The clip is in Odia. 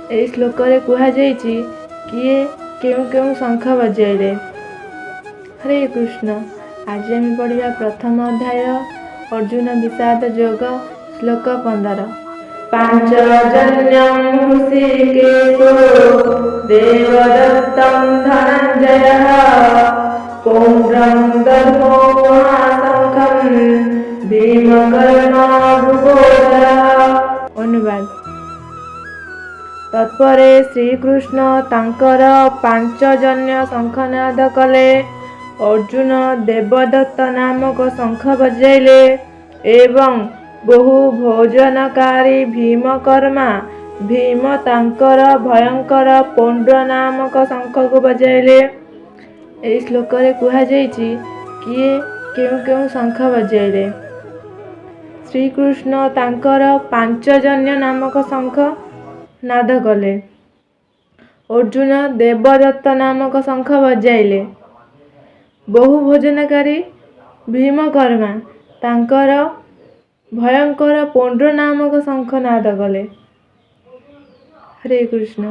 ଏହି ଶ୍ଲୋକରେ କୁହାଯାଇଛି କିଏ କେଉଁ କେଉଁ ଶଙ୍ଖ ବଜାଇଲେ। ହରେ କୃଷ୍ଣ। ଆଜି ଆମେ ପଢ଼ିବା ପ୍ରଥମ ଅଧ୍ୟାୟ ଅର୍ଜୁନ ବିଷାଦ ଯୋଗ, ଶ୍ଲୋକ 15। ପାଞ୍ଚଜନ୍ୟଂ ହୃଷୀକେଶୋ ଦେବଦତ୍ତଂ ଧନଞ୍ଜୟଃ ପୌଣ୍ଡ୍ରଂ ଦଧ୍ମୌ ମହାଶଙ୍ଖଂ ଭୀମକର୍ମା ବୃକୋଦରଃ। ଅନୁବାଦ: ତତ୍ପରେ ଶ୍ରୀକୃଷ୍ଣ ତାଙ୍କର ପାଞ୍ଚଜନ୍ୟ ଶଙ୍ଖନାଦ କଲେ, ଅର୍ଜୁନ ଦେବଦତ୍ତ ନାମକ ଶଙ୍ଖ ବଜାଇଲେ ଏବଂ ବହୁ ଭୋଜନକାରୀ ଭୀମକର୍ମା ଭୀମ ତାଙ୍କର ଭୟଙ୍କର ପୌଣ୍ଡ୍ର ନାମକ ଶଙ୍ଖକୁ ବଜାଇଲେ। ଏହି ଶ୍ଲୋକରେ କୁହାଯାଇଛି କିଏ କେଉଁ କେଉଁ ଶଙ୍ଖ ବଜାଇଲେ। ଶ୍ରୀକୃଷ୍ଣ ତାଙ୍କର ପାଞ୍ଚଜନ୍ୟ ନାମକ ଶଙ୍ଖ ନାଦ କଲେ। ଅର୍ଜୁନ ଦେବଦତ୍ତ ନାମକ ଶଙ୍ଖ ବଜାଇଲେ। ବହୁ ଭୋଜନକାରୀ ଭୀମକର୍ମା ତାଙ୍କର ଭୟଙ୍କର ପୌଣ୍ଡ୍ର ନାମକ ଶଙ୍ଖ ନାଦ କଲେ। ହରେ କୃଷ୍ଣ।